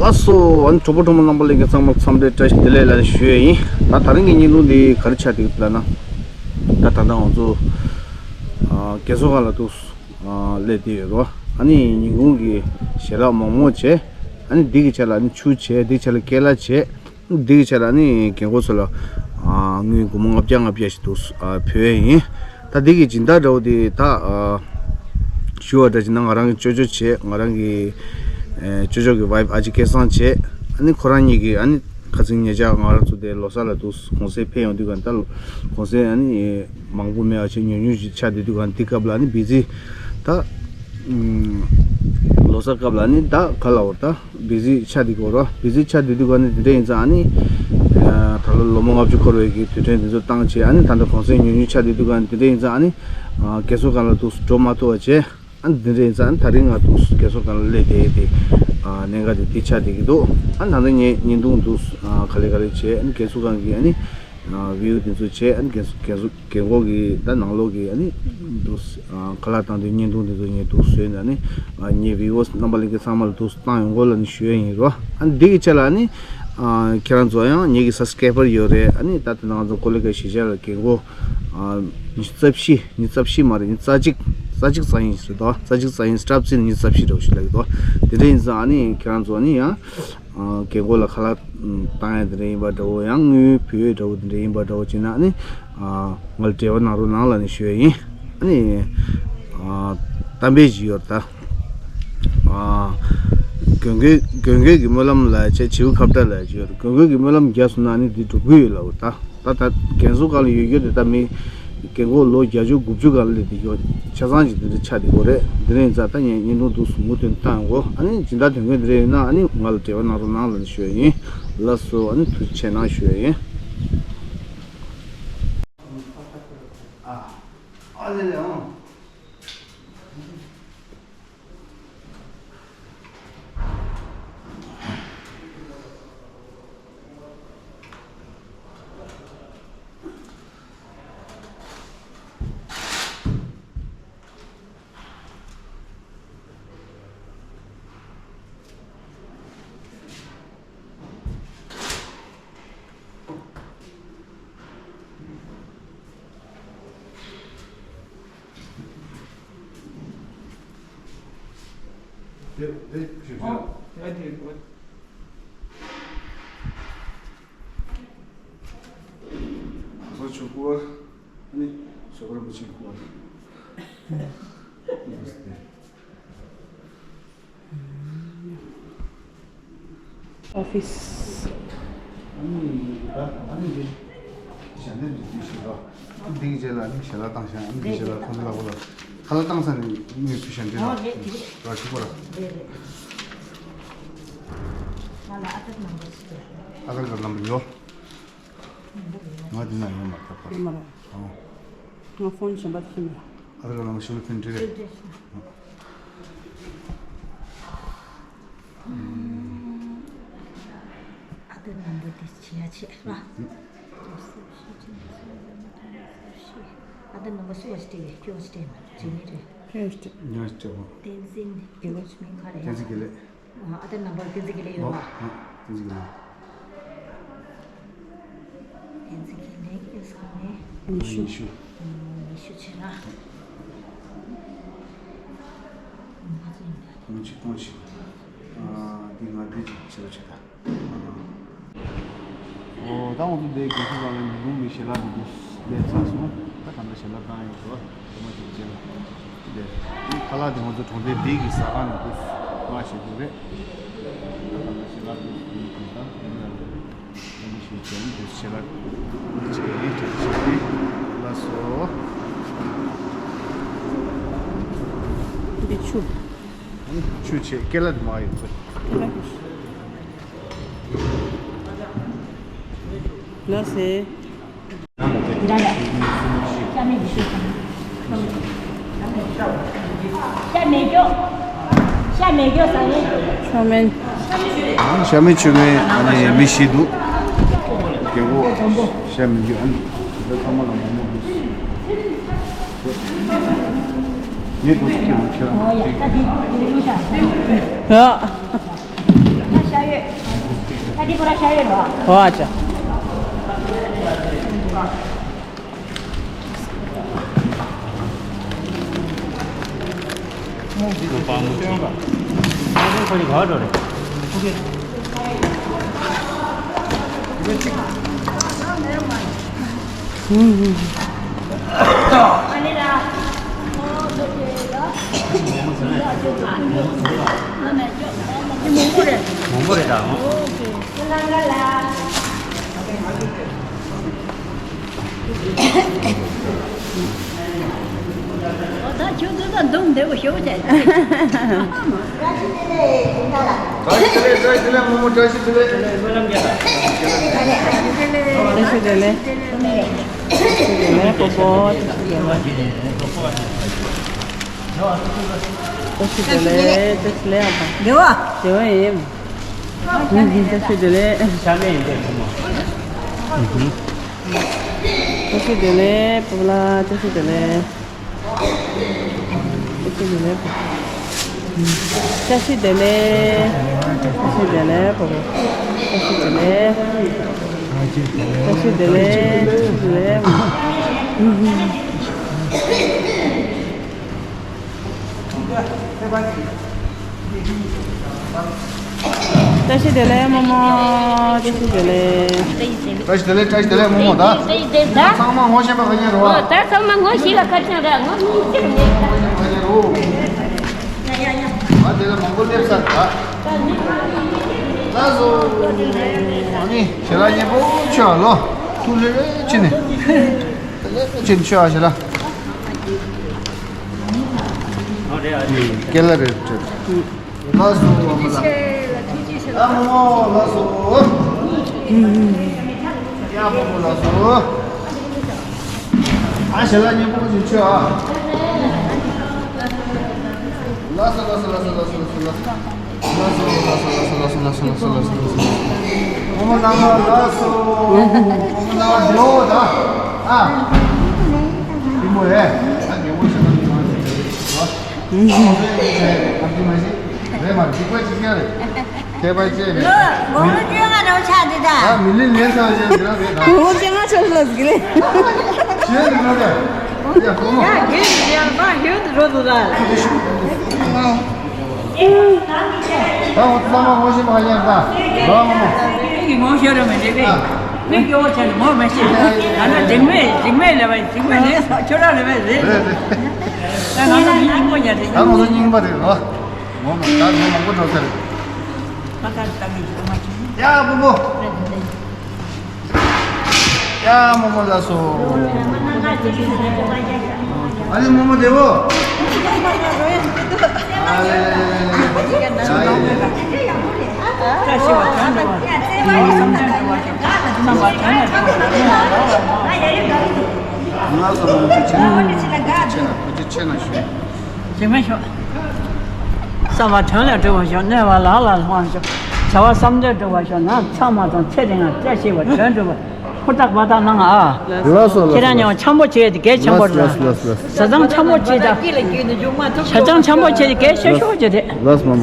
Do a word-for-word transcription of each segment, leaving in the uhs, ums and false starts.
ཨ་སོ། ཨ་ནི་གྲོགས་པོ་གྲོགས་མོ་རྣམ་པ་ལྷན་རྒྱས་ཚང་མར་འཚམས་འདྲི་བཀྲ་ཤིས་བདེ་ལེགས་ལ་ཞུ་ཡས་ཡིན། ད་ད་རིང་གི་བརྙན་ཐུང་འདི་ག་རེ་ཆགས་འདུག་ལབ་ན། ད་ད་ལྟ་ང་ཚོ་ཨ་རྒས་གསོ་ཁང་ལ་འདུག་ཨ་སླེབས་བསྡད་ཡོད་རེད། ཨ་ནི་ཉིན་གུང་གི་ཞལ་ལག་མང་མང་བྱས། ཨ་ནི་འདི་གི་ཆ་ལ་ཨ་ནི་ཆུ་བྱས། འདི་གི་ཆ་ལ་ཀེ་ལ་བྱས། འདི་གི་ཆ་ལ་ཨ་ནི་རྒན་གོག་ཚོ་ལ་ཨ་དངུལ་སྒོར་མོ་ལྔ་བརྒྱ་ལྔ་བརྒྱ་ཞིག་འདུག་ཨ་ཕུལ་ཡས་ཡིན། ད་འདི་གི་སྦྱིན་བདག་འདྲ་བོ་དེ་ད་ཨ་ཞུ་བ་འདྲ་བྱས་ན། ང་རང་གི་ཅོ་ཅོ་བྱས། ང་རང་གི་ཨེ་ཅོ་ཅོ་གི་ཝའིཕ་ཨ་ཅེ་སྐལ་བཟང་བྱས། ཨ་ནི་ཁོ་རང་གཉིས་ཀྱིས་ཨ་ནི་ཁ་སང་ཉེ་ཆར་ང་རང་ཚོ་དེ་ལོ་གསར་ལ་འདུག་གུང་སེང་ཕེབས་ཡོང་དུས་ག་ད་གུང་སེང་ཨ་ནི་མང་པོ་མེད་པ་བྱས། ཉུང་ཉུང་ཞིག་ཆགས་བསྡད་དུས་ག་འདི་སྐབས་ལ་ཨ་ནི་བི་ཛི་ད་ཨུམ་ལོ་གསར་སྐབས་ལ་ཨ་ནི་ད་ག་ལབ་དགོས་རེད། ད་བི་ཛི་ཆགས་བསྡད་ཀྱི་ཡོད་རེད། བི་ཛི་ཆགས་བསྡད་དུས་ག་ནི་དེ་འདྲ་ཡིན་ཙང་། ཨ་ནི་ཨ་ད་ལོ་ལོ་ངོ་ལྔ་བཅུ་འཁོར་བའི་གི་དུས་དྲན་དེ་ཚོ་བཏང་བྱས། ཨ་ནི་ད་ལྟ་གུང་སེང་ཉུང་ཉུང་ཆགས་བསྡད་དུས་ག་ནི་དེ་འདྲ་ཡིན་ཙང་། ཨ་ནི་ཨ་རྒས་གསོ་ཁང་ལ་འདུག་འགྲོ་མ་ཐུབ་པ་བྱས། ཨ་ནི་དེ་འདྲ་ཡིན་ཙང་། ཨ་ནི་ད་རིང་ང་འདུག་རྒས་གསོ་ཁང་ལ་སླེབས་བསྡད་དེ་ཨ་གནད་འགག་དེ་དེ་ཆགས་བསྡད་ཀྱི་འདུག་ཨ་ནི་ད་ལྟ་ངས་བརྙན་ཐུང་འདུག་ཨ་ག་ལེ་ག་ལེ་བྱས། ཨ་ནི་རྒས་གསོ་ཁང་གི་ཨ་ནི་ཨ་བིའུ་དེ་ཚོ་བྱས། ཨ་ནི་རྒན་རྒན་རྒན་གོག་གི་ད་ནང་ལོགས་ཀྱི་ཨ་ནི་འདུག་ཨ་ཁ་ལག་བཏང་དུས་བརྙན་ཐུང་དེ་ཚོ་ངས་འདུག་བཟོས་ནས། ཨ་ནི་ཨ་ངའི་བིའུ་ཨར་སི་རྣམ་པ་ལྷན་རྒྱས་ཚང་མ་ལ་འདུག་བཏང་ཡོང་གོ་ལབ་ནས་ཞུ་ཡས་ཡིན་རོ། ཨ་ནི་འདི་གི་ཆ་ལ་ཨ་ནི་ཨ་ཁྱེད་རང་ཚོ་ཡང་ངེད་ཀྱི་སབ་སི་ཀེ་རའེ་བར་ཡོད་རེད། ཨ་ནི་ད་ལྟ་ང་ཚོ་ཀོ་ལི་གྷལ་གཞིས་ཆགས་ལ་རྒན་གོག་ཨ་ཉི་ཤུ་རྩ་བཞི། ཉི་ཤུ་རྩ་བཞི་མ་རེད། ཉི་ཤུ་རྩ་གཅིག་རྩ་གཅིག་རྩ་གཉིས་ཞིག་རེད་དོ། རྩ་གཅིག་རྩ་གཉིས། སྐབས་རྩིས་ཉི་ཤུ་རྩ་བཞི་འདྲ་བོ་ཞིག་ལབ་ཀྱི་འདུག་དེ་འདྲ་ཡིན་ཙང་། ཨ་ནི་ཁྱེད་རང་ཚོ་ཨ་ནི་ཡང་ཨ་རྒན་གོག་ལ་ཁ་ལག་བཏང་ཡ་དེ་འདྲ་ཡིན་པ་འདྲ་བོ། ཡང་དངུལ་ཕུལ་ཡ་འདྲ་བོ་དེ་འདྲ་ཡིན་པ་འདྲ་བོ་བྱས་ན། ཨ་ནི་ཨ་ང་ལ་འབྲེལ་བ་གནང་རོགས་གནང་ལབ་ནས་ཞུ་ཡ་ཡིན། ཨ་ནི་ཨ་གཏམ་དཔེ་ཞིག་ཡོད་རེད་ད། ཨ་གྱོན་གོས་གྱོན་གོས་ཀྱི་སྨོན་ལམ་ལབ་ཡ་བྱས། བྱིའུ་ཁ་བརྡ་ལབ་ཡ་ཅིག་ཡོད་རེད། གྱོན་གོས་ཀྱི་སྨོན་ལམ་རྒྱག་སོང་ན་ཨ་ནི་འདི་འགྲུབ་ཀྱི་ཡོད་ལབ་ད། ད་ད་རྒན་གསོ་ཁང་ལ་ཡོད་རྒྱུ་དེ་ད་མི་རྒན་གོག་ལོ་བརྒྱད་ཅུ་དགུ་བཅུ་སྒང་ལ་སླེབས་བསྡད་ཡོད། ཆ་ཚང་ཅིག་དེ་འདྲ་ཆགས་བསྡད་ཡོད་རེད། དེ་འདྲ་ཡིན་ཙང་ད་ངས་བརྙན་ཐུང་འདུག་མུ་མཐུད་བཏང་ཡོང་གོ། ཨ་ནི་སྦྱིན་བདག་དོན་གྱི་དེ་འདྲ་ཡོད་ན་ཨ་ནི་ང་ལ་འབྲེལ་བ་གནང་རོགས་གནང་ལབ་ནས་ཞུ་ཡ་ཡིན། ལགས་སོ། ཨ་ནི་ཐུགས་རྗེ་ཆེ་གནང་ཞུ་ཡ་ཡིན། ཨ་ཨ་ལེ་ལེ་ཨང་། ཨོ་ཕི་སི། ཨ་ནི་ད་ཨ་ནི་འདི་ཞལ་འདེབས་འདི་འདི་ཞིག་རོ། ཨ་འདི་གི་རྗེས་ལ་ཨ་ནི་ཞལ་ལག་བཏང་ཤག་ཨ་ནི་འདི་ཞལ་ལག་ཁོང་ཚོ་ལ་གོ་ལ་ཁ་ལག་བཏང་ས་ནས་དངུལ་ཕུལ་ཤག་འདི་ར། ཨོ་རེད་རེད། ར་ཤུ་པ་ར། རེད་རེད། ང་ལ་ཨ་ཏར་ནམ་བར་ཞིག་ཨ་ཏར་ག་ནམ་བར་ཡོད། ང་འདི་ན་ཡོད་མ་རེད་ད་པར། ཡོད་མ་རེད། ཨོ། ང་ཕོན་བྱིན་པ་ཤེས་མེད། ཨ་ཏར་ག་ནམ་བར་ཤུ་ལ་ཕིན་ཏྲི་རེད། ཨ་ཏར་ནམ་བར་དེ་བྱེད་ཡ་ཆེ་ར། ཨ་ཏར་ནམ་བར་སུ་བ་ཞིག་སྤྲད་ཡོད། ཁྱོད་བ་ཞིག་སྤྲད་མ་རེད། བྱེད་མི་རེད། ཁྱོད་བ་ཞིག་སྤྲད། ང་སྤྲད་པ། བསྟན་འཛིན་དགེ་ལེགས། མིང་ག་རེད། བསྟན་འཛིན་དགེ་ལེགས། ཨ་ཏར་ནམ་བར་བསྟན་འཛིན་དགེ་ལེགས་ཡོད་པ། ཨ་བསྟན་འཛིན་དགེ་ལེགས། བསྟན་འཛིན་དགེ་ལེགས་ཨེ་ས་ནས། ཉི་ཤུ། ཉི་ཤུ། ཉི་ཤུ་བྱས་ན། ང་ཚོ་ཡིན་ད། ཉི་ཤུ་སྟོང་ཞིག་ཨ་འདི་ང་འདི་ཅིག་བྱེད་རོགས་བྱེད་ད། ཨོ་ད་ང་ཚོ་འདི་རྒན་གསོ་ཁང་ལ་ཉིན་གུང་གི་ཞལ་ལག་འདི་འདུག་ལས་ཚར་སོང་། ད་གང་འདྲ་ཞལ་ལག་བཏང་ཡོད་འགྲོ། དེ་མ་ཅིག་བྱས་ན། འདི་ཁ་ལག་དེ་ང་ཚོ་གྲོང་སྡེ་འདི་གི་ཟ་ཁང་ནས་འདུག་མ་བྱེད་འདུག་རེད། ད་གང་འདྲ་ཞལ་ལག་འདི་འདུག་ད་འདི་ལ་འདི་ཞིག་བྱས་ནས་འདུག་ཞལ་ལག་ཅིག་ཡིན་ཅིག་བྱས་ཏེ་ལ་སོ། འདི་ཆུ། ཆུ་བྱས་ཀེ་ལ་དེ་མ་ཡོད་ཚོད། ཀེ་ལ་དེ། ལགས་སེ། ཤ་མེད་རྒྱུ། ཤ་མེད་རྒྱུ་ཟ་ཡས། ཤ་མེད། ཤ་མེད་མཆོད་མེ་ཨ་ནི་མི་བཞི་འདུག་རྒན་གོག་ཤ་མེད་རྒྱུ་ཨ་ནི་འདི་ཚང་མ་ལ་མོག་མོག་འདུག་ངས་འདུག་ཁྱེད་རང་ཁྱེད་རང་ཨོ་ཡ། ད་འདི་འདི་རུ་ཤ། ཡ། ད་ཤ་ཡོད། ཨོ་ཨ་ཅག་མང་པོ་རེད་ད། ད་ཁྱོད་ཚོ་ད་འདུག་འདེབས་ཤོག་བྱས། བཀྲ་ཤིས་བདེ་ལེགས། བཀྲ་ཤིས་བདེ་ལེགས། བཀྲ་ཤིས་བདེ་ལེགས། བཀྲ་ཤིས་བདེ་ལེགས། བཀྲ་ཤིས་བདེ་ལེགས། བཀྲ་ཤིས་བདེ་ལེགས། བཀྲ་ཤིས་བདེ་ལེགས། བཀྲ་ཤིས་བདེ་ལེགས། བདེ་བ། བདེ་བ་ཡིན། བཀྲ་ཤིས་བདེ་ལེགས། བཀྲ་ཤིས་བདེ་ལེགས། བཀྲ་ཤིས་བདེ་ལེགས། བཀྲ་ཤིས་བདེ་ལེགས། བཀྲ་ཤིས་བདེ་ལེགས། བཀྲ་ཤིས་བདེ་ལེགས། བཀྲ་ཤིས་བདེ་ལེགས། བཀྲ་ཤིས་བདེ་ལེགས། བཀྲ་ཤིས་བདེ་ལེགས། བཀྲ་ཤིས་བདེ་ལེགས། བཀྲ་ཤིས་བདེ་ལེགས་རྨོ་མོ། བཀྲ་ཤིས་བདེ་ལེགས། བཀྲ་ཤིས་བདེ་ལེགས། བཀྲ་ཤིས་བདེ་ལེགས་རྨོ་མོ། ད་ད་ཚང་མ་ངོ་ཤེས་པ་ག་ཉེ་རོ། ད་ཚང་མ་ངོ་ཤེས་པ་ག་ཆང་ར་ངོ་མི་ཤེས་པ་ཉེ་རོ། ང་དེ་ལ་མང་པོ་སླེབས་ཚར་ད། ལགས་སོ། ཨ་ནི་ཞལ་ལག་མཉེས་པོ་མཆོད་ཨ་ལོ། ཐུགས་ལེ་ལེ་ཕྱི་ནས་ལེ་ལེ་ཕྱི་ནས་མཆོད་ཨ་ཞལ་ལག་སྐལ་རེད། ལགས་སོ་བ་མོ་ལགས། ཨ་མོ་མོ་ལགས་སོ། ཡ་མོ་མོ་ལགས་སོ། ཨ་ཞལ་ལག་མཉེས་པོ་ཞིག་མཆོད་ཨ། ལགས་སོ་ལགས་སོ། བུ་མོ་ནང་ལ་ལགས་སོ། བུ་མོ་ནང་ལ་འགྲོ་ད། ཨ། བུ་མོ་ཨེ། ཨ་རྒན་པོ་ཞིག་ལ་འགྲོ་ད། ཨ་མ་རེད་མ་རེད། འཇིགས་པ་ཅིག་ཀྱང་རེད། ཁྱད་པར་ཅན་རེད། ལོ་ངོ་ལོ་བཅོ་ལྔ་རེད་ཆགས་འདི་ད། ཨ་མི་ལི་ལན་ཚ་ཅན་འདི་རང་རེད་ད། ངོ་ལོ་བཅོ་ལྔ་ཆགས་ལ་ཟིག་ལེ། ཞེས་འདི་རང་རེད། ཡ་བུ་མོ། ཡ་རྒན་ཡང་མ་ཡོད་འགྲོ་འདུག་ད། ད་འོ་ཚང་མ་ངོ་ཤེས་པ་ཡང་ད། རོ་མོ་མོ། ངའི་ངོ་ཤེས་ར་མི་འདྲ་བས། མི་སྐྱོ་བོ་ཆེ་ནི་ངོ་མི་ཤེས། ད་ནི་འཇིགས་མེད་འཇིགས་མེད་ལས་པ་འཇིགས་མེད་ལས་ཁྱོད་རང་ལས་པ་རེད། རེད་རེད། ད་ང་ཚོ་མི་སྙིང་པོ་ཡ་རེད། ད་ང་ཚོ་སྙིང་པ་རེད་རོ། ངོ་མ་ད་ངོ་མང་པོ་འགྲོ་ཚར། ཁ་ཁ་ལྟ་མི་འཇིགས་མ་བྱུང་། ཡ་བུ་མོ། ཡ་རྨོ་མོ་ལགས་སོ། ཨ་ནི་རྨོ་མོ་བདེ་པོ། ཨ་ལེ་ལེ་ལེ་ལེ། ཡ་ཡ་ཡ། བཀྲ་ཤིས་པ་དོན་འགྲུབ་པ། བསམ་དོན་འགྲུབ་པ་ཤོག་བསམ་པ་དོན་ལ་འགྲུབ་པ་ཤོག་ལགས་སོ། རྨོ་མོ་ཁྱེད་ཆེ་ན། ཁྱེད་ཆེ་ན་ཁྱེད་ཆེ་ན་ཞུ། བྱེད་མི་ཤོག་བསམ་པ་དོན་ལ་འགྲུབ་པར་ཤོག་གནོད་པ་ལག་ལ་ལྷུང་བར་ཤོག་བྱ་བ་བསམ་དོན་འགྲུབ་པར་ཤོག་ནམ་ཚང་མ་དང་ཚེ་རིང་བ་བཀྲ་ཤིས་པ་དོན་འགྲུབ་པ་ཧུར་ཐག་པ་དང་གནང་ཨ། ལགས་སོ་ལགས་སོ། ཁྱེད་རང་ཉོན་འཆམ་པོ་བྱེད་དེ་གལ་ཆེན་པོ་རེད། ལགས་སོ་ལགས་སོ། བྱ་ཚང་འཆམ་པོ་བྱེད་ད། བྱ་ཚང་འཆམ་པོ་བྱེད་དེ་གལ་ཆེ་ཤོས་བྱེད་དེ། ལགས་སོ་མ་མ།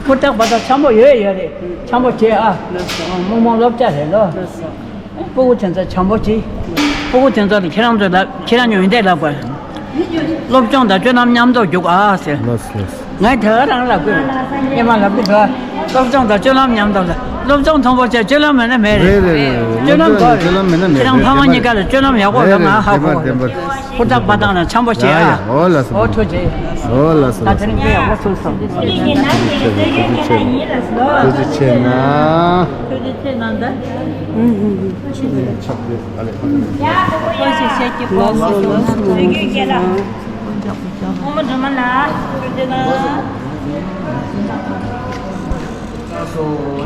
ཧུར་ཐག་པ་དང་འཆམ་པོ་ཡོད་ཡོད་རེད། འཆམ་པོ་བྱེད་ཨ། རྨོ་མོ་སློབ་གྲྭ་རེད་ལོ། སྤུ་གུ་དེ་ཚོ་བྱམས་པོ་བྱེད། སྤུ་གུ་དེ་ཚོ་ལ་ཁྱེད་རང་ཚོ་ལ་ཁྱེད་རང་ཉོན་འདེད་ལབ་དགོས། སློབ་སྦྱོང་དང་སྤྱོད་ལམ་མཉམ་དུ་རྒྱུགས་ཨ་ཟེར། ལགས་སོ། ངས་དེ་ག་རང་ལབ་དགོས། ཨེ་མ་ལབ་དགོས་འདུག་སློབ་སྦྱོང་དང་སྤྱོད་ལམ་མཉམ་དུ་ལ། སློབ་སྦྱོང་མཐོན་པོ་བྱས་སྤྱོད་ལམ་མེད་ན་མེད་རེད། རེད་རེད་རེད། སྤྱོད་ལམ་དགོས། སྤྱོད་ལམ་མེད་ན་མེད་རེད། ཁྱེད་རང་ཕ་མ་གཉིས་ཀ་ལ་སྤྱོད་ལམ་ཡག་པོ་ཡོད་མ་ཧ་གོ། ཧུར་ཐག་པ་དང་ལ་འཆམ་པོ་བྱེད་ཡ་ཨ། ཡ་ཡ། འོ་ལགས་སོ། ཨོ་ཐུགས་རྗེ་ཆེ། འོ་ལགས་སོ། ད་དེ་རིང་དཔེ་ཡག་པོ་ཚུགས་སོང་། ཐུགས་རྗེ་ཆེ། ཐུགས་རྗེ་ཆེ་གནང་། ཐུགས་རྗེ་ཆེ་གནང་། ཐུགས་རྗེ་ཆེ་གནང་ད། ཆགས་ཏེ་ཨ་ལས་ཁོ་ཚོ་ནས། ཁོ་ཞིག་བཤད་ཀྱི་གོ་མ་སོང་། ལགས་སོ་ལགས་སོ། རྨོ་མོ་སྒྲོལ་མ་ལགས་ཐུགས་རྗེ་གནང་། ལགས་སོ། ཨ་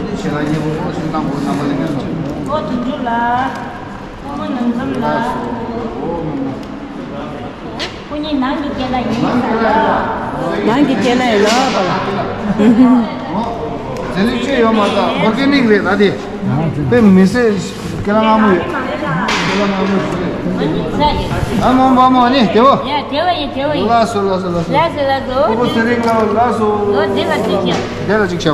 ནི་ཞལ་ལག་མཉེས་པོ་ཞིག་གནང་དགོས། རྣམ་པ་ལས་མེད་སོང་། ཨོ་དོན་གྲུབ་ལགས། རྨོ་མོ་ནང་འཛོམས་ལགས། ལགས་སོ། ཨོ་རྨོ་མོ། ཁོ་གཉིས་ནང་གི་སྐྱེས་ལ་ཡིན་ས་ལ། ནང་གི་སྐྱེས་ལ་ཡིན་ལ་པ་ལ། ཟེར་ལེ་ཆོས་ཡོད་མ་རེད། ཨོར་གེ་ནིག་རེད་ད་དེ། དཔེ་མི་སྲིད་སྐྱེས་ལ་མངར་མོ་ཡོད། སྐྱེས་ལ་མངར་མོ་ཞིག་རེད། ཨ་མོ་མོ་མོ་ནི་དེ་བོ། ཡ་དེ་བོ་ཡིན་དེ་བོ་ཡིན། ལགས་སོ་ལགས་སོ་ལགས་སོ། ལགས་སོ་ལགས་སོ། ཨོ་ཁོ་ཚེ་རིང་ལགས་ལགས་སོ། ཨོ་དེ་ལ་ཅིག་བྱ། དེ་ལ་ཅིག་བྱ་འོ།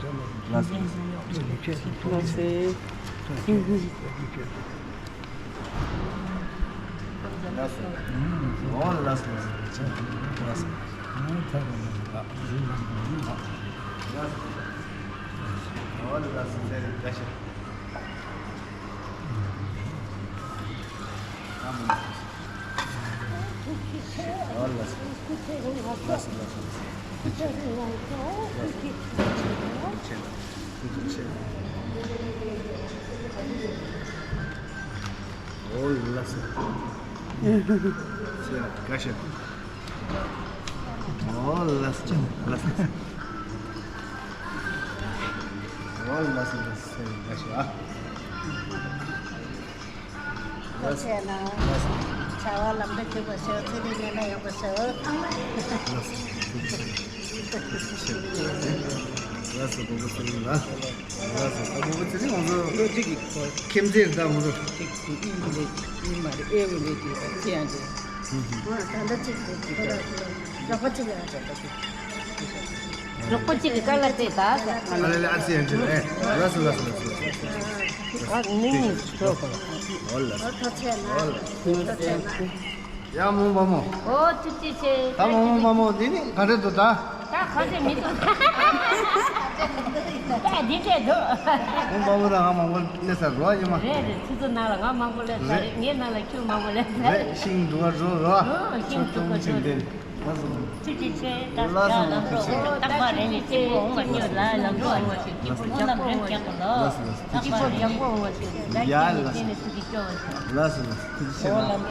ལགས་སོ། ལགས་སོ། ལགས་སོ། ཨོ་ལགས་སོ། ལགས་སོ། ལགས་སོ། ཨོ་ལགས་སོ། ཟེར་བཀྲ་ཤིས། ཨོ་ལགས་སོ། ལགས་སོ། ལགས་སོ། ལགས་སོ། ཨོ་ལགས་སོ། བཀྲ་ཤིས། ཨོ་ལགས་སོ། ལགས་སོ། ཨོ་ལགས་སོ། ལགས་སོ། བཀྲ་ཤིས་ཨ། ཐུགས་རྗེ་ཆེ་གནང་། བྱ་བ་ལམ་འགྲོ་གྱུར་པར་ཤོག་ཚེ་རིང་ནད་ན་ཡོང་བར་ཤོག་ལགས་སོ། ལགས་སོ། བུ་མོ་ཚེ་རིང་ལགས། ལགས་སོ། ད་བུ་མོ་ཚེ་རིང་ང་ཚོ་ལོ་གཅིག་གི་ཁྱིམ་མཚེས་རེད། ད་ང་ཚོ་གཅིག་གི་ཨི་མ་རེད། ཨི་མ་རེད། ཨེ་བུ་རེད། ཅིག་ད་ཅི་ཡང་རེད། ད་ལྟ་གཅིག་གི་ཁོ་ལ་རོགས་པ་གཅིག་ལ་རོགས་པ་གཅིག་གི་དཀའ་ལ་བརྩེ་ད། ཨ་ལ་ལ་ཨ་ཙི་ཡང་ཅིག་ཨེ། ལགས་སོ་ལགས་སོ་ལགས་སོ། ཨ་ནི་ནི་ཤོག་གོ། ཨོ་ལགས་སོ། ཐུགས་རྗེ་ཆེ་གནང་། ཐུགས་རྗེ་ཆེ་གནང་། ཡ་མོ་པ་མོ། ཨོ་ཐུགས་རྗེ་ཆེ། ད་མོ་མོ་པ་མོ་འདི་ནི་ག་འདྲ་འདུག་ད། ད་ག་ཚོད་མི་འདུག་ད་འདི་འདྲས་འདུག་མོ་པ་མོ་ད་ང་མང་པོ་སླེབས་ཚར་རོ་ཡིན་མ། རེད་རེད། ཁྱེད་ཚོ་ནང་ལ་ང་མང་པོ་སླེབས་ཚར་རེད། ངའི་ནང་ལ་ཁྱོད་མང་པོ་སླེབས་ཚར་རེད། ཤིང་འདུག་ག་འགྲོ་རོ། ཨོ་ཤིང་འདུག་ག་འགྲོ་རོ། ཐུགས་རྗེ་ཆེ། ད་ལགས་སོ། ལམ་འགྲོ་རྟག་པར་རེ་ནས་གཅིག་པོ་འོང་བ་ཉོ་ལ་ལམ་འགྲོ་འོང་བ་ཞིག་སྐྱིད་པོ་ལྕགས་པོ་འོང་བ་ཞིག་ལགས་སོ་ལགས་སོ། སྐྱིད་པོ་ལྕགས་པོ་འོང་བ་ཞིག་ད་ཡ་ཁྱེད་ནས་ལགས་སོ། བརྟེན་ནས་ཐུགས་རྗེ་སྐྱོ་བ་ཞིག་ལགས་སོ་ལགས་སོ། ཐུགས་རྗེ་ཆེ་གནང་།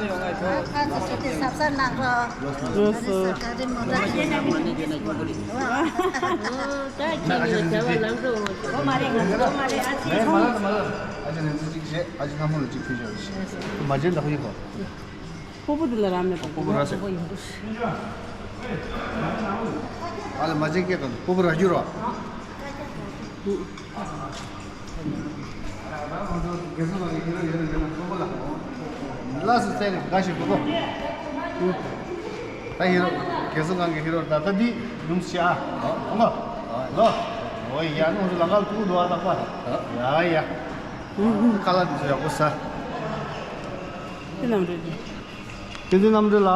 ཨ་ཙི་ཙི་དེ་གཟབ་གཟབ་གནང་རོགས། ལགས་སོ་ལགས་སོ། ད་ཁྱེད་ནས་བྱ་བ་ལམ་འགྲོ་འོང་བ་ཞིག་ཨོ་མ་རེད། ང་ཚོ་མ་རེད། ཨ་ཙི། མ་ལགས་མ་ལགས། ཨ་ཅེ་ནས་ཚིག་གཅིག་བཤད། ཨ་ཅེ་སྣ་མོ་ལ་གཅིག་ཕུལ་བཞག་ཞིག་མ་བྱན་ད་ཁོ་ཡིན་པ། སྤོ་བོ་འདི་ལ་རམ་མེད་པ། སྤོ་བོ་ར་ཟེར། ཨ་ལ་མ་བྱན་སྐད་དང་སྤོ་བོ་ར་རྒྱུ་ར། ལགས་སོ། བཙལ་ནས་དགའ་ཞིག་སྤོ་བོ། ད་ཧི་རོ་རྒན་གསུང་ཁང་གི་ཧི་རོ་ད་ལྟ་འདི་ཡུམ་ཤི་ཨ། ལོ་ལོ། ཨོ་ཡ་ནུ་ལ་ང་ལ་ཐུག་འདུག་ཨ། ལགས་པ། ཡ་ཡ། ཁ་ལག་འདི་ཚོ་ཡག་པོ་ཟ། དེ་རྣམ་འགྲེལ་གྱི། དེ་ཚོ་རྣམ་འགྲེལ་ལ།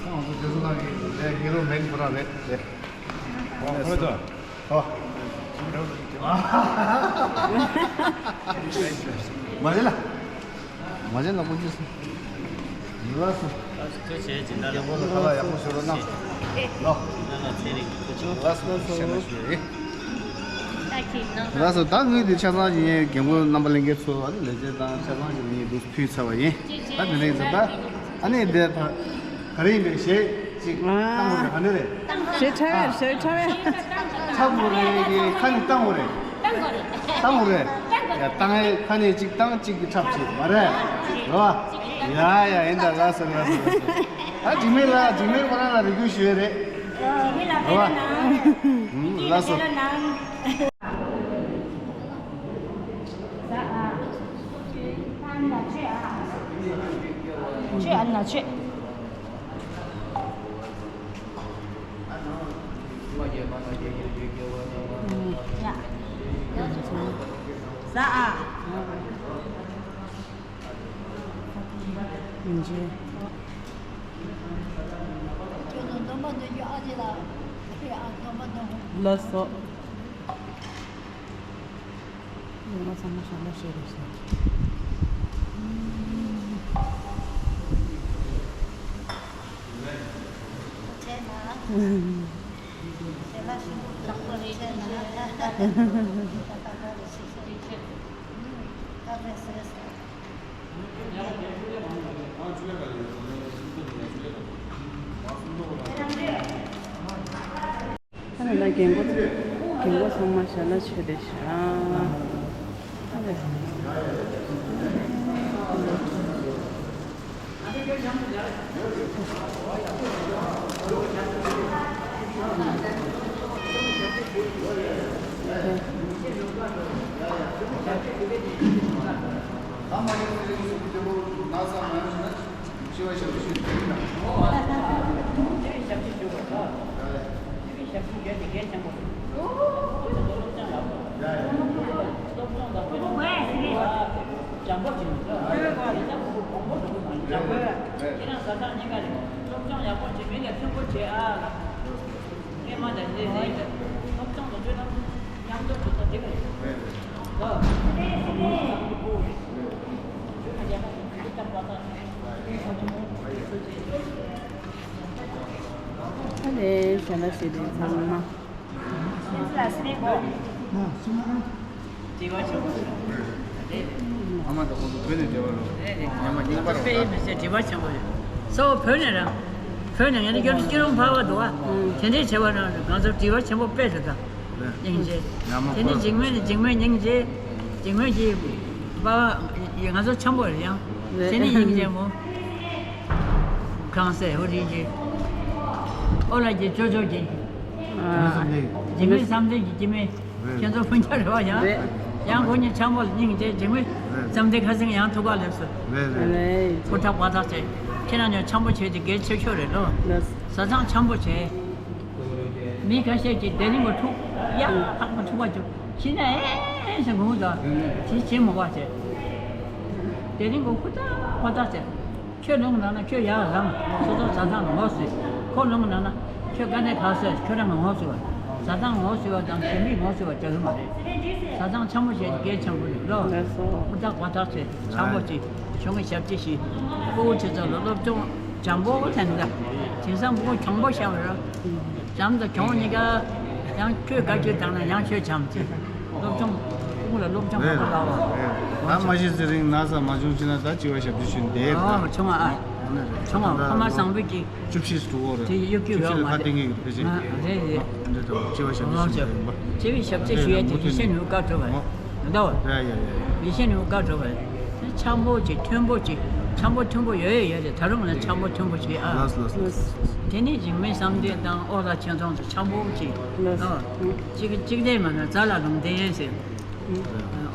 ང་ཚོ་དེ་ཚོ་ནང་གི་ལས་ཧི་རོ་མེན་ཁོ་རང་རེད་རེད། ཨོ་ཁོ་རེད་དོ། ཨོ། མ་རེད་ལ། མ་རེད་ལ་ཀུན་སྤྱོད་སོང་། ལགས་སོ། ཐུགས་རྗེ་ཆེ། སྦྱིན་བདག་རྒན་པོ་ལ་ཁ་ལག་ཡག་པོ་ཞིག་རོགས་གནང་། ལོ། སྦྱིན་བདག་ལ་ཚེ་རིང་ཐུགས་རྗེ་ཆེ། ལགས་སོ། ཞེ་ན་ཞུ་ཡི། ལགས་སོ། ད་ངོས་འདི་ཆ་ཚང་ཞིག་ཡིན། རྒན་པོ་རྣམ་པ་ལྷན་རྒྱས་ཚོ་ཨ་ནི་ལས་བྱེད་དང་ཆ་ཚང་ཞིག་ཡིན་འདུག་ཕུལ་ཚར་བ་ཡིན། ད་དེ་རིང་ཟེར་ད་ཨ་ནི་འདི་ད་ག་རེ་ཡིན་པའི་ཞེས་ཅིག་བཏང་དགོས་པའི་ག་འདྲ་རེད། ཞེ་ཁྲ་བས་ཞེ་ཁྲ་བས། ཁྲབ་དགོས་རེད་ཀྱི་ཁ་ནས་བཏང་དགོས་རེད། བཏང་དགོས་རེད། ཡ་བཏང་ཨེ་ཁ་ནས་ཅིག་བཏང་ཅིག་གི་ཁྲབ་ཅིག་མ་རེད། རོ། ཡ་ཡ་ཡིན་ད། ལགས་སོ་ལགས་སོ་ལགས་སོ། ཨ་འཇིགས་མེད་ལགས། འཇིགས་མེད་ཁོ་རང་ལ་རེ་སྐུལ་ཞུ་ཡས་རེད། འཇིགས་མེད་ལགས། རོ། ཕེབས་ན་ནང་། ལགས་སོ། ཕེབས་ན་ནང་། ཨ་ན་ཆོས་ཨ། ཆོས་ཨ་ན་ཆོས། ཟ་ཨ། ལགས་སོ། ཡོང་བ་ཚང་མ་ཞལ་ལག་བཞེས་རོགས་ཞེས། ཨ་ནི་ན་རྒན་གོག་རྒན་གོག་ཚང་མ་ཞལ་ལག་མཆོད་བསྡད་ཤག་ཨ་ནི། ཨ་ལས་ཞལ་ལག་བཞེས་དེ་ཚང་མ། ཨ་མ་དང་ཁོང་ཚོ་བོད་ནས་འབྲེལ་བ་རོ། ཉི་མ་རྙིང་པ་རོ། དཔེ་མི་སྲིད་དྲི་བ་ཆེན་པོ་རེད། གཙོ་བོ་བོད་ནས་རང་། བོད་ནས་ངས་ནི་སྐྱོ་སྐྱོ་རུང་འཕར་བ་འདུག་ཨ། དེ་འདྲའི་བྱས་པ་རང་ང་ཚོ་དྲི་བ་ཆེན་པོ་དཔེ་རེད་ད། སྙིང་རྗེ། དེ་ནི་འཇིགས་མེད་ནི་འཇིགས་མེད་སྙིང་རྗེ། འཇིགས་མེད་ཀྱི། པ་ཡི་ང་ཚོ་འཆམ་པོ་རེད་ཡང་། རེད། དེ་ནི་ཡིན་གྱི་མོ། གང་ཟེར་ཧོ་རིན་གྱི། ཨོ་ལ་གྱི་ཅོ་ཅོ་གྱི། ཨ། འཇིགས་མེད་བསམ་གཏན་གྱི་འཇིགས་མེད། རེད། ཁྱེད་ཚོ་སྤུན་ཀྱག་རེད་བ་ཡང་། རེད། ཡང་ཁོ་གཉིས་འཆམ་པོ་ལ་སྙིང་རྗེ་འཇིགས་མེད། རེད། བསམ་གཏན་ཁ་སང་ཡང་ཐུག་པ་ལེབ་སོ། རེད་རེད། རེད། ཧུར་ཐག་བ་ཐག་བྱས། ཁྱེད་རང་ཉོ་འཆམ་པོ་བྱས་ཏེ་གལ་ཆེ་ཤོས་རེད་ལོ། ལགས། བཟའ་ཚང་འཆམ་པོ་བྱས། མི་ཁ་ཤས་ཀྱིས་དེ་རིང་གི་ཕྲུག་ཡ་ཕག་པ་ཕྲུག་པ་ཅུ་ཕྱི་ནས་ཨེ་ཟེར་ངུ་ད་དེ་བྱེད་མོ་བ་བྱས། དེ་རིང་གི་ཧུར་ཐག་ཧུར་ཐག་བྱས། ཁྱོད་ལོང་ན་ན་ཁྱོད་ཡར་ལངས། སོ་སོ་བཟའ་ཚང་ལ་ངོ་ཟེར། ཁོ་ལོང་ན་ན་ཁྱོད་དཀའ་གནད་ག་ཟེར། ཁྱོད་རང་ལ་ངོ་ཟེར་བ། བཟའ་ཚང་ངོ་ཟེར་བ་དང་གཞན་མིས་ངོ་ཟེར་བ་བྱ་གི་མ་རེད། བཟའ་ཚང་འཆམ་པོ་བྱས་ཏེ་གལ་ཆེན་པོ་རེད་ལོ། ལགས་སོ། ཧུར་ཐག་ཧུར་ཐག་བྱས་འཆམ་པོ་བྱས། གཞུང་གི་ཞབས་ཕྱི་ཞིག་ཕྲུ་གུ་ཆེ་ཚོ་ལ་སློབ་སྦྱོང་སྦྱང་པོ་དེ་འདྲ། དེང་སང་ཕྲུ་གུ་གྱོང་པོ་ཤར་བ་རེད། བྱམས་དང་གྱོང་གཉིས་ཀ། ཡང་ཁྱོད་དགའ་སྐྱིད་བཏང་ན་ཡང་ཁྱོད་བྱམས་ཅིག་སློབ་སྦྱོང་། ཕྲུ་གུ་ལ་སློབ་སྦྱོང་མ་རེད་བཏང་བ། རེད། ད་མ་གཞི་ཚེ་རིང་ན་ཚ་མ་བྱུང་ཕྱིན་ན་ད་སྤྱི་བ་ཞབས་ཕྱི་ཞུ་འདས། ཨོ་བྱུང་བ་ཨ། བྱུང་བ་ཕ་མ་བཟང་པོ་གྱིས། བཅུ་བཞི་དྲུག་འོ་རེད། དེ་གཡོ་སྒྱུ་བཅུ་བཞི་ཡོད་ལ་མ་ཁ་རེད། གཏད་ངེས་ཀྱི་ཕལ་ཆེར། ཨ་རེད་རེད། འདི་ད་སྤྱི་བ་ཞབས་ཕྱི་ཞུ་འདས། སྤྱི་བའི་ཞབས་ཕྱི་ཞུ་ཡ་དེ་ཡེ་ཤེས་ནུས་བཀའ་སྒྲུབ་པ་རེད། འདའོ། ཡ་ཡ་ཡ། ཡེ་ཤེས་ནུས་བཀའ་སྒྲུབ་པ་རེད། འཆམ་པོ་ཅིག་མཐུན་པོ་ཅིག་འཆམ་པོ་མཐུན་པོ་ཡོད་ཡོད་ཡོད་རེད། ད་རུང་ལ་འཆམ་པོ་མཐུན་པོ་ཅིག་ཨ། ལགས་ལགས་ལགས། དེ་ནི་འཇིགས་མེད་བསམ་གཏན་དང་ཨོ་ལ་ཆེ་ཚང་ཚོ་འཆམ་པོ་ཅིག་ལགས། ཨོ། གཅིག་གཅིག་བདེ་མ་ན་རྩ་ལ་ལུང་བསྟན་ཟེར།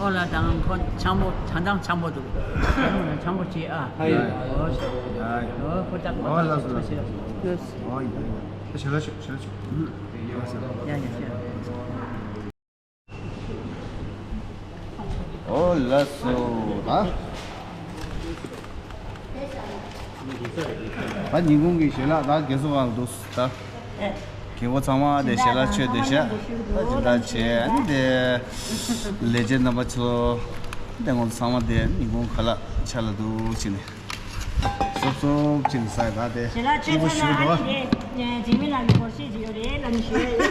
ཨོ་ལ་དང་ཁོ་འཆམ་པོ་ད་དང་འཆམ་པོ་འདུག་ད་རུང་ལ་འཆམ་པོ་ཅིག་ཨ། ཧ་ཡ། ཨོ་ཤ། ཡ་ཡ། ཨོ་ཁོ་ཏག་ཨོ་ལགས་ལགས། ལགས། ཨོ་ཡ་ཡ། ཞལ་ལག་ཞུ་ཞལ་ལག་ཞུ། ཡ་ཡ་ཞུ། ཨོ་ལགས་སོ། ཨ། ད་ཉིན་གུང་གི་ཞལ་ལག་ད་རྒན་གསོ་ཁང་འདུག་ད། རྒན་གོ་ཚང་མ་དེ་ཞལ་ལག་མཆོད་དེ་ཤག་ད་ཅི་ད་བྱས་ཨ་ནི་དེ། ལས་བྱེད་རྣམ་པ་ཚོ། དེ་ངོ་ཚང་མ་དེ་ཉིན་གུང་ཁ་ལག་ཆ་ལ་འདུག་ཕྱིན་ནས། སོབ་སོབ་ཅིག་ཟ་ད་དེ། ཞལ་ལག་མཆོད་ཚར་ན་ཨ་ནི་དེ་འཇིགས་མེད་ལགས་ཀྱི་སྒོར་གཞས་ཅིག་ཡོད་རེད་ལབ་ནས་ཞུ་ཡ་ཡོད།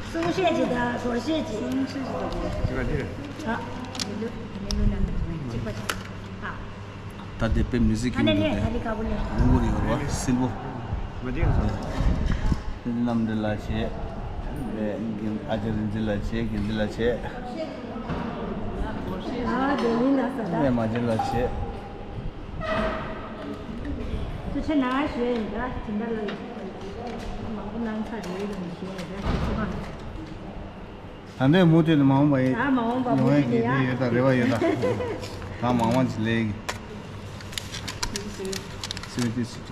གསུང་བཤད་ཅིག་དང་སྒོར་གཞས་ཅིག་གསུང་བཤད་ཅིག་དང་སྒོར་གཞས་ཅིག་ཨ། མི་ལུས་མི་ལུས་རྣམས་གཅིག་པ་ཅིག་ཨ། ད་དེ་དཔེ་མི་སྲིད་ཨ་ཀྱི་ནས་འདུག་ནས་དེ། ད་ལི་ཁ་བོ་ནས། ལུང་གུ་རི་ཡོད་པ་སིལ་བུ། མ་བདེ་ག་ཚོད། རྣམ་འདྲེན་ལགས་བྱས། དེ་ཨ་ཅག་རིན་ཆེན་ལགས་བྱས། དགེ་འདུན་ལགས་བྱས། ཨ་དེ་ཡིན་ད་ས་ད། དེ་མ་བྱས་ལགས་བྱས། ཚུལ་ཆེ་ན་ཞུ་ཡིན་ད་ཇི་འདྲ་ལ་མང་པོ་གནང་ཚར་རེད་ཡིན་ཞུ་ཡིན་ད་ཁྱེད་ཚོ་མ། ད་ལྟའི་མུ་མཐུད་ནས་མ་འོངས་པ་ཡིན། ཨ་མ་འོངས་པ་མུ་མཐུད་ནས་ཡོད་ད་རེ་བ་ཡོད་ད། ད་མང་མང་ཅིག་ལས་ཀྱི། སེ་བན་ཊི་སིག་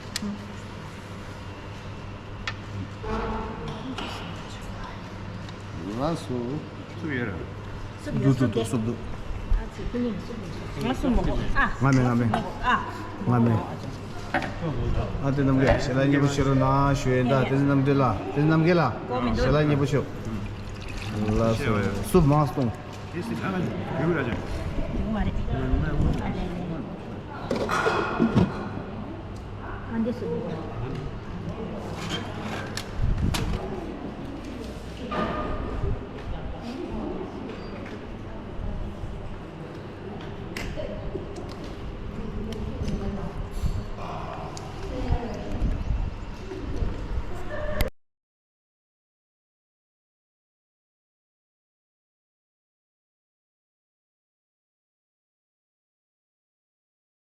ལགས་སོ། སུབ་ཡོད་ར། སུབ་འདུག་འདུག་འདུག་སུབ་འདུག་ང་སུབ་མོ་ཨ། ང་མེད་ང་མེད། ཨ། ང་མེད། ཨ་དེ་རྣམ་རྒྱལ་ཞལ་ལག་མཉེས་པོ་ཞུ་རོགས་གནང་ཞུ་ཡིན་ད། དེ་རྣམ་རྒྱལ་ལ་དེ་རྣམ་རྒྱལ་ལ། ཞལ་ལག་མཉེས་པོ་ཞུ། ལགས་སོ། སུབ་མང་སྟོང་། དེ་སྲིད་ཨ་ལ་ཡོད་ར་ཅན། ཡོད་མ་རེད། ཨ་ལས་ལས། ཨ་འདི་སུ།